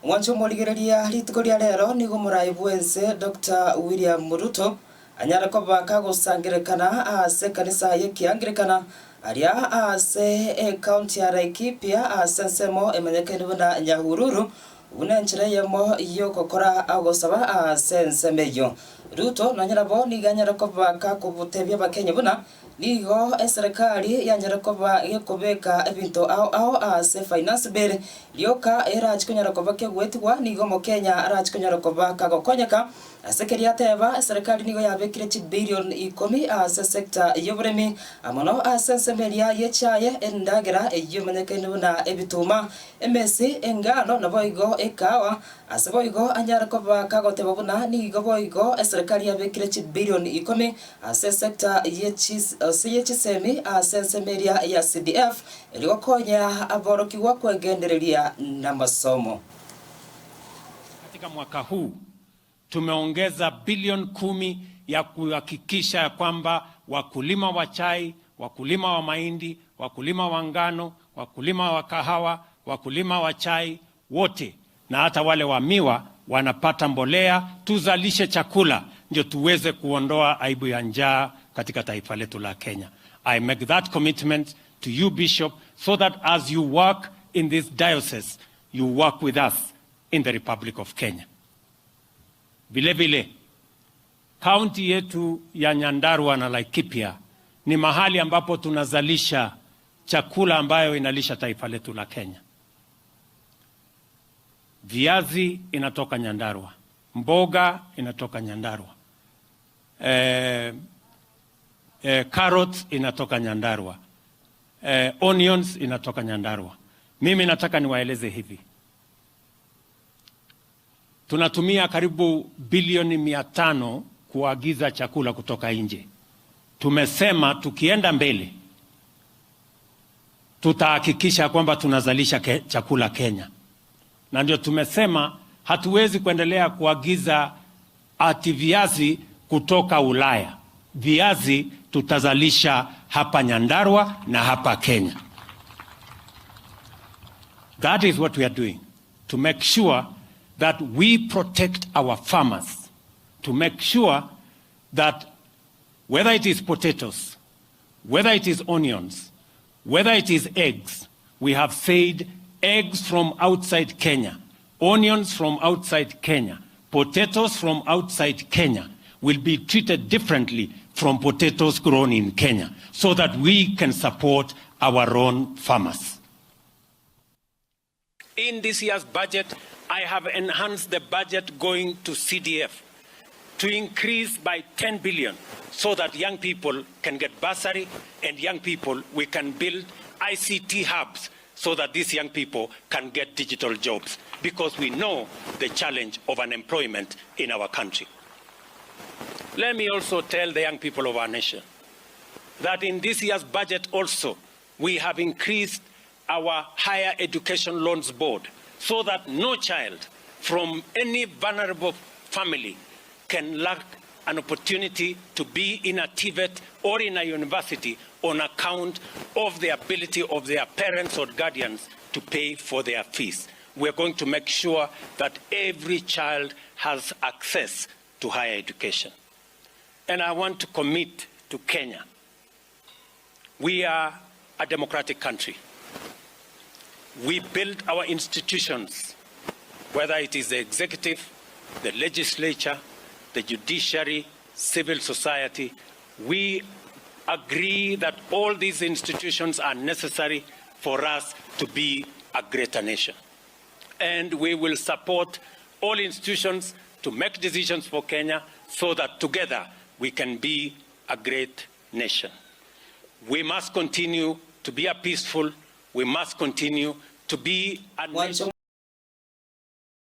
Omwancho omorigereria rituko ria rero nigo omorai bwense Doctor William Ruto anyare koba kagosangerekana ase ekanisa y'Ekiangirikana aria ase ecounty ya Laikipia ase ensemo emanyekaine buna Nyahururu buna enchera eyemo y'ogokora ogosaba ase ensemo eyio. Ruto nonya nabo nigo anyare koba kakobotebia Abakenya buna nigo eserekari yanyare koba gekobeka ebinto ao ao ase Finance Bill rioka erachi konyara koba kegoetigwa nigo Omokenya arachi konyara koba kagokonyeka. Ase keria ateba, eserekari nigo yabekire chibilion ikomi ase sector y'oboremi amo ase ensemo eria y'echae, endagera eyio emanyekaine buna ebituma, emesi, engano naboigo ekahawa. Ase boigo anyare koba kagoteba buna nigo boigo eserekari yabekire chibilion ikomi ase sector ase y'echisemi ase ensemo eria ya CDF erio gokonya aborokigwa kwegendereria namasomo. Katika mwaka huu tumeongeza bilioni 10 ya kuhakikisha ya kwamba wakulima wa chai, wakulima wa mahindi, wakulima wa ngano, wakulima wa kahawa, wakulima wa chai wote na hata wale wa miwa wanapata mbolea, tuzalishe chakula ndio tuweze kuondoa aibu ya njaa katika taifa letu la Kenya. I make that commitment to you, Bishop, so that as you work in this diocese, you work with us in the Republic of Kenya. Vile vile kaunti yetu ya Nyandarua na Laikipia ni mahali ambapo tunazalisha chakula ambayo inalisha taifa letu la Kenya. Viazi inatoka Nyandarua, mboga inatoka Nyandarua, carrots inatoka Nyandarua, onions inatoka Nyandarua. Mimi nataka niwaeleze hivi, tunatumia karibu bilioni 500 kuagiza chakula kutoka nje. Tumesema tukienda mbele tutahakikisha kwamba tunazalisha chakula Kenya, na ndio tumesema hatuwezi kuendelea kuagiza ati viazi kutoka Ulaya. Viazi tutazalisha hapa Nyandarua na hapa Kenya. That is what we are doing to make sure that we protect our farmers, to make sure that whether it is potatoes, whether it is onions, whether it is eggs, we have said eggs from outside Kenya, onions from outside Kenya, potatoes from outside Kenya will be treated differently from potatoes grown in Kenya so that we can support our own farmers. In this year's budget, I have enhanced the budget going to CDF to increase by 10 billion so that young people can get bursary and young people, we can build ICT hubs so that these young people can get digital jobs, because we know the challenge of unemployment in our country. Let me also tell the young people of our nation that in this year's budget also, we have increased our Higher Education Loans Board so that no child from any vulnerable family can lack an opportunity to be in a TVET or in a university on account of the ability of their parents or guardians to pay for their fees. We're going to make sure that every child has access to higher education. And I want to commit to Kenya. We are a democratic country. We build our institutions, whether it is the executive, the legislature, the judiciary, civil society. We agree that all these institutions are necessary for us to be a greater nation. And we will support all institutions to make decisions for Kenya so that together we can be a great nation. We must continue to be a peaceful, we must continue to be a nation.